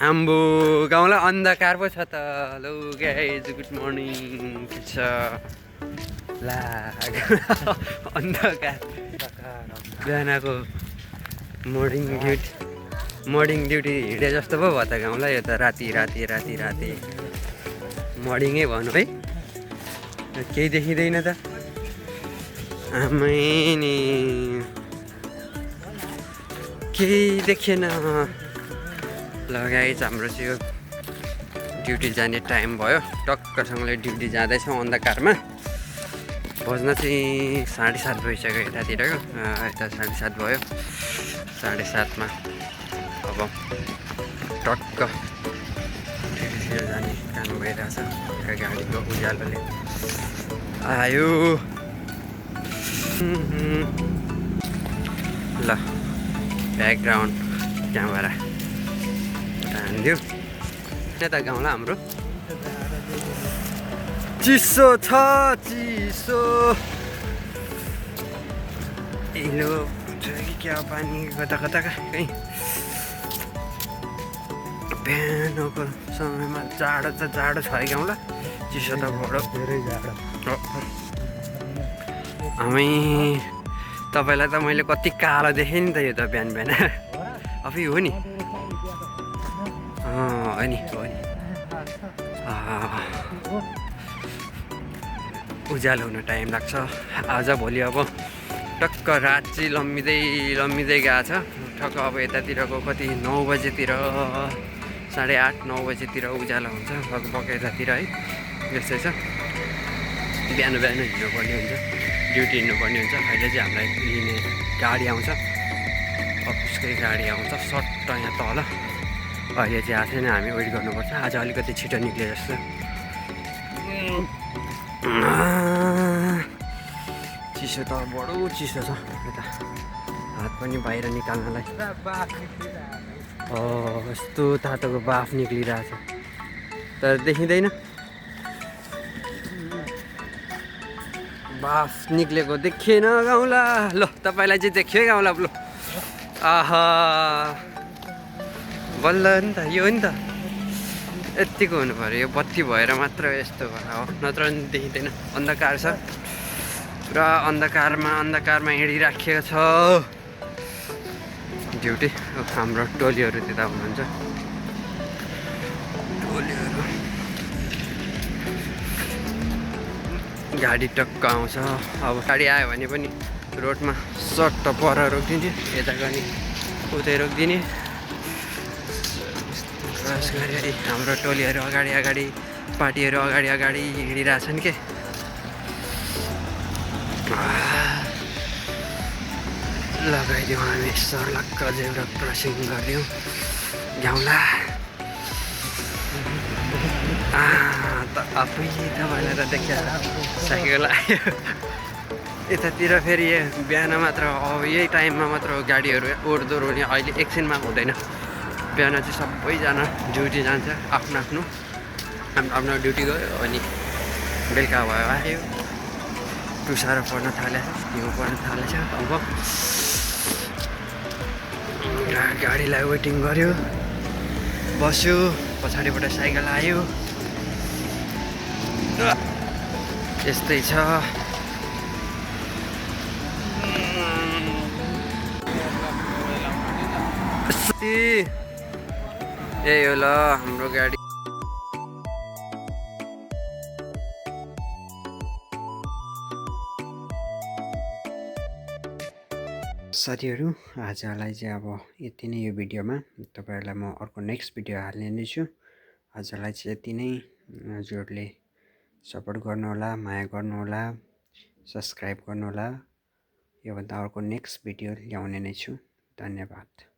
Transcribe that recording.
आम्बो गाउँलाई अन्धकार पो छ त। हेलो गाइज गुड मर्निङ के छ ला अन्धकार बिहानको मर्निङ ड्युटी हिँडे जस्तो पो भयो त गाउँलाई। यो त राति मर्निङै भनौँ है, केही देखिँदैन त आमै नि, केही देखेन। ल गाइज हाम्रो चाहिँ यो ड्युटी जाने टाइम भयो, टक्कसँगले ड्युटी जाँदैछौँ अन्धकारमा। बज्न चाहिँ 7:30 भइसक्यो यतातिरको, यता 7:30 भयो। 7:30मा अब टक्क ड्युटीतिर जाने काम भइरहेछ। गाडीको उज्यालोले आयो। ल ब्याकग्राउन्ड क्यामेरा हानिदियो। यता गाउँला हाम्रो चिसो छ, चिसो हिलो कि क्या पानी कता कहीँ। बिहानको समयमा जाडो त जाडो छ है गाउँला, चिसो त बडो धेरै जाडो। हामी तपाईँलाई त मैले कति कालो देखेँ नि त, यो त बिहान अफै हो नि, हो नि उज्यालो हुन टाइम लाग्छ। आज भोलि अब टक्क रात चाहिँ लम्बिँदै गएको छ। ठक्क अब यतातिरको कति 9 बजेतिर, 8:30-9 बजेतिर उज्यालो हुन्छ लगभग यतातिर है। यस्तै छ, बिहान हिँड्नुपर्ने हुन्छ, ड्युटी हिँड्नुपर्ने हुन्छ। अहिले चाहिँ हामीलाई लिने गाडी आउँछ, अफिसकै गाडी आउँछ सट्ट यहाँ तल। अहिले चाहिँ आएको छैन, हामी वेट गर्नुपर्छ। आज अलिकति छिटो निक्ले जस्तो। चिसो त बडो चिसो छ यता, हात पनि बाहिर निकाल्नलाई यस्तो तातोको बाफ निक्लिरहेछ, तर देखिँदैन। बाफ निक्लेको देखिएन गाउँला। ल तपाईँलाई चाहिँ देखियो गाउँला। ल आहा बल्ल नि त, यो नि त यत्तिको हुनु पऱ्यो। यो बत्ती भएर मात्र यस्तो भयो, नत्र नि देखिँदैन। अन्धकार छ पुरा, अन्धकारमा हिँडिराखेको छ ड्युटी। हाम्रो टोलीहरू त्यता हुनुहुन्छ, टोलीहरू गाडी टक्क आउँछ। अब गाडी आयो भने पनि रोडमा सट्ट पर रोकिदिने, यता गर्ने उतै रोकिदिने। खास गरी हाम्रो टोलीहरू अगाडि पार्टीहरू अगाडि हिँडिरहेछन् के। लगाइदिउँ हामी सर्लक्क जेब्रा क्रसिङ गरिदिउँ गाउँला। त आफै तपाईँलाई त देखिहाल्छ साइकल आयो यतातिर। फेरि बिहान मात्र, अब यही टाइममा मात्र गाडीहरू ओहोरदोहोर हुने। अहिले एकछिनमा हुँदैन, बिहान चाहिँ सबैजना ड्युटी जान्छ, आफ्नो ड्युटी गयो। अनि बेलुका भयो आयो, टुसारो पर्न थालेछ, हिउँ पर्न थालेछ। अब गाडीलाई वेटिङ गर्यो, बस्यो, पछाडिबाट साइकल आयो। यस्तै छ। यही हो ल हाम्रो गाडी। साथीहरू आजलाई चाहिँ अब यति नै यो भिडियोमा। तपाईँहरूलाई म अर्को नेक्स्ट भिडियो हाल्ने नै छु। आजलाई चाहिँ यति नै। हजुरहरूले सपोर्ट गर्नुहोला, माया गर्नुहोला, सब्सक्राइब गर्नुहोला। योभन्दा अर्को नेक्स्ट भिडियो ल्याउने नै छु। धन्यवाद।